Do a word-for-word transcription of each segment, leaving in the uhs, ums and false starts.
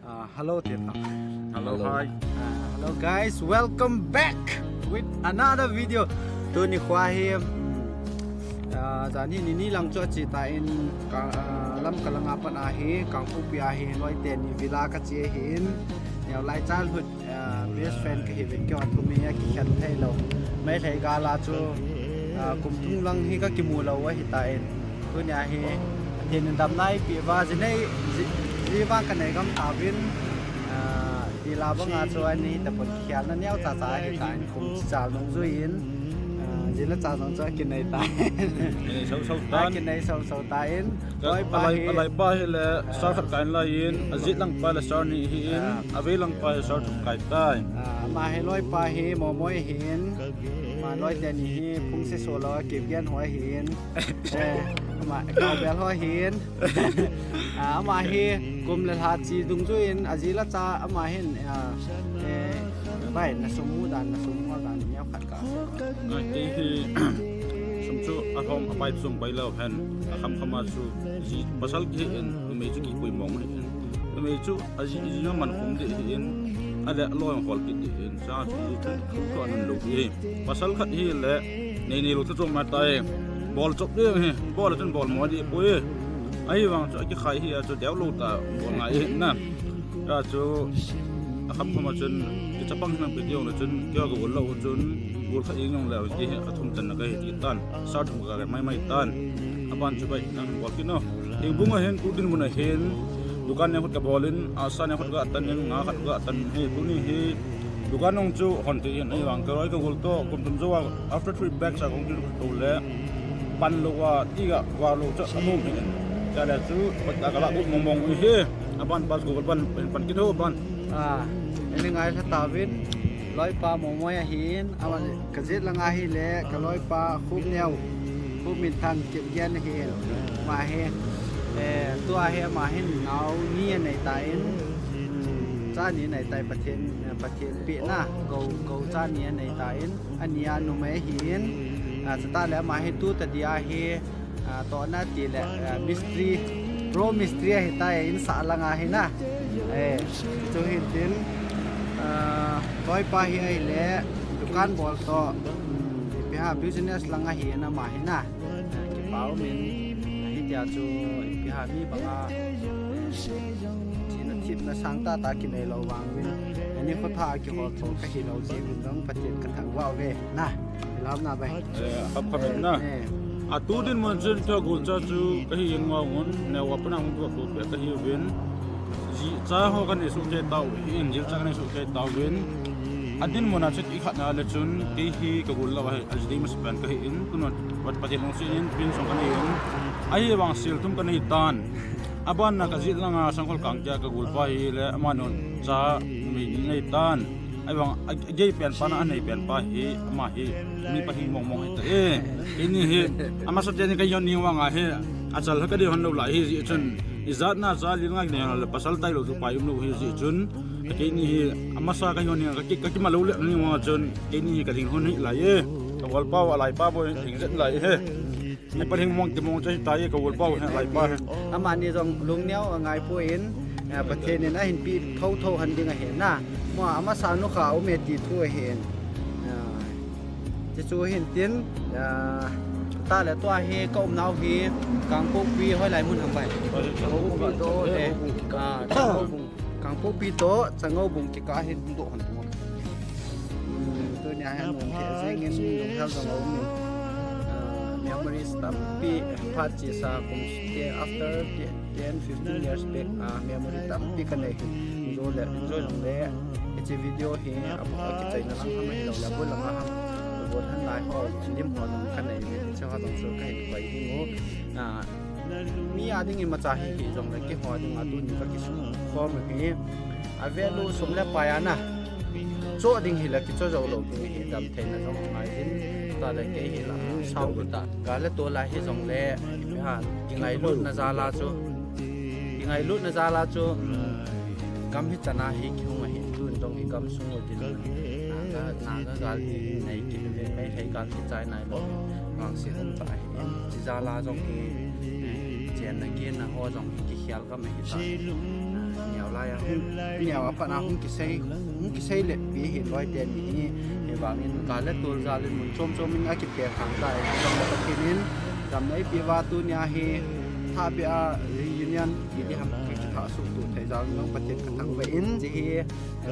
Uh, hello, Tirthang. Hello, hi. Uh, hello, guys. Welcome back with another video. Tuni kho hi, um, uh, jan hi nini lang chu achi tan, ka, uh, Lamka langa pat ahi, Kangpokpi ahi, loi teni villa kachi ahin. Neo lai childhood, uh, best friend kahi uvin, keiho thum hi akikhen thei lou. Meitei gal a chu, uh, kum thum lang hi kakimu lou ahi tan. Tuni ahi, Pathen in damna eipeh uva, ji nei, ji, ji vang kanei gam tauvin, ah, ti la banga chu ani tapon kikhelna neocha cha ahi tan, kum chal nung jui in, ah, ji le cha jong chu akinei tan. Kinei sau sau Ah, tan. Kinei sau sau tan. Ka- Loipa alai, hi, alai pa hi le sir khat kai in lai in, ajit lang pa le sir ni hi in, Ah. avei lang pa hi sir thum kai tai. Ah, ama hi loipa hi Momoi ahin. Ama loi teni hi Phungse Solo, Kipgen ho ahin. Eh, ama Kaubel ho ahin. Ah, ama hi kum le lha chi dungjuiyin, aji le acha ama hin, ah, eh, bai, nasum mu dan, nasum mu dan, neo khat ka. Ngai ti hi, sum chu ahom apai chung pai lou hen, akham kham a chu, ji pasal kihi in, numei chu kipui mong hi in. Numei chu, aji, ji man khum ding hi in, ale aloi hol kit ding hi in, cha chu, chu, chu, chu anun lou hi. Pasal khat hi le, nei nei lou chu chom ma tai, bol chop ding hi, bol chun bol mo ding poi. Ahivang chu, akikhai hi a chu, deu lou ta, bol ngai hi na. Ka chu, akham kham a chun, kichapang hinam pe ding le chun, keiho kagol lou chun, gol khat in jong le, ti hi athum channa kahi ti tan, sir thum ka mai mai tan, aban chu bai nang bol kit no. Hingbung a hin, tu dinmun a hin, dukan neo khat kabol in, asa neo khat katan in, nga khat katan in, hi, tuni hi, dukan nung chu hon ti in, ahivang kaloi kagol toh, kum thum jou a, after three bags a kong tin to le, pan lou a, ti ga, va lou chu, anom hi in. Chule chu, pat ka la mong mong hi. Aban bus go ban, pan, pan kit ho ban. Ah, ini ngai lha tauvin, loipa Momoi ahin, ama kajit lang ahi le, kaloipa Khupneo, Khupminthang Kipgen ahin, ama hi, eh, tua hi ama hin nao ni anei tan, cha ni anei tai Pathen, eh, Pathen pehna, gou, gou cha ni anei tan, ani a numei ahin, ah, chutah le ama hi tu ta dia hi, Ah, tohna ti le, ah, mistri, pro mistri ahi tai, in sah lang ahi na. Eh, chu hin tin, ah, loipa hi ahi le, dukan bol toh, um, ipi ham business lang ahi na ama hi na. Ah, kipa um in, ah, hitia chu ipi ham mi banga, eh, china thipna sang tah tah kinei lou vang uvin. Ani khotha kihol tho kahi lou jeh uvin jong Pathen kathangvah uve na. Lam na bai. Eh, khap khap na. Eh. Atu dinmun chun kagol cha chu kahi jeng uvin, neo a pat a hung tu tu pe kahi uvin. Ji cha ho kanei soh kei tauvin, jil cha kanei soh kei tauvin. Adinmun a chu ti khat na le chun, kei hi kagol lou ahi, aji dei masa pen kahi in, tun a Pathen lungset in, pin song kanei in. Ahivang sel thum kanei tan. Aban na kajit lang a sangkhol kang kia kagol pa hi le, ama nun cha mi nei tan. Ahivang, a, agei pen pa na, anei pen pa hi, ama hi, mi pahing mong mong hi ta e. Keini hi, amasa teni kajon ning vang ahi, achal ha kadei hon lou lai hi jeh chun, ijat na cha lil ngai nei hon le pasal tailou chu pai um lou hi jeh chun, keini hi, amasa kajon ning, kaki, kaki ma lou le ning vang chun, keini hi kalhing hon hi lai e. Kagol pa, alai pa bou hing jet lai e. Ni pa hing mong ti mong chai tai, kagol pa hi lai pa hi. Amani jong lungneo angai poi in, eh, Pathen in ahin pe thotho han ding ahi na. Mo amasa nu kha um e ti thu ahi in. Ah, ti chu hin tin, ah, ta le tua hi ka um nau hi Kangpokpi hoilai mun ham bai. Kangpokpi to, eh, ah, Kangpokpi. Kangpokpi to Changoubung kikah hin hung doh hon pum. Hmm, tuni a hin hung keh jeng in lunghel jong a um in. Ah, memories tampi phat chesa kum te after te, ten, fifteen years back, ah, memory tampi kanei hin. Enjoy le, enjoy jong le. Hiche video hi, ah, kichaina lang ham ahilou le, abul lang a ham. Abul han lai ho, lim ho jong kanei hin. Hiche ho jong chu kahin koi ding u. Ah, Mi a ding imacha hi hih jongle keiho a dinga tuni kakisum khom hi. A value sum le pai a na. Cho ding hi le kicho jou lou ding hi damtheina jong ngai din. Ta le kei hi la sao ta. Gal le tol a hi jongle ha kingailutna jal a chu. Kingailutna jal a chu, um, gam hi chan a hi kihung ahi tun jong hi gam sung u din. Naga, Naga gal hi nei kit le Meitei gal hi chai nai lou. Vangset um ta hi. Chi jal a jong hi, eh, chenna genna ho jong hi kikhel gam ahi ta. Ah, Neo lai a hung, neo a pat a hung kisei, hung kisei le pi hin loi te ni hi, hi vang in ka le tul zal in mun chom chom in a kipe khang ta e, chom le Pathen in jam nei pi va tu nia hi, tha pe a reunion ki di ham ki tha su tu thei zal nong Pathen ka thang ve in, ji hi,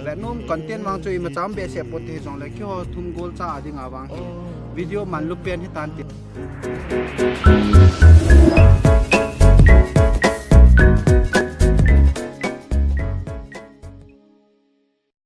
ve nom content mang chu ima cham be se po te jong le ki ho thum gol cha a ding a vang hi, video man lu pen hi tan ti.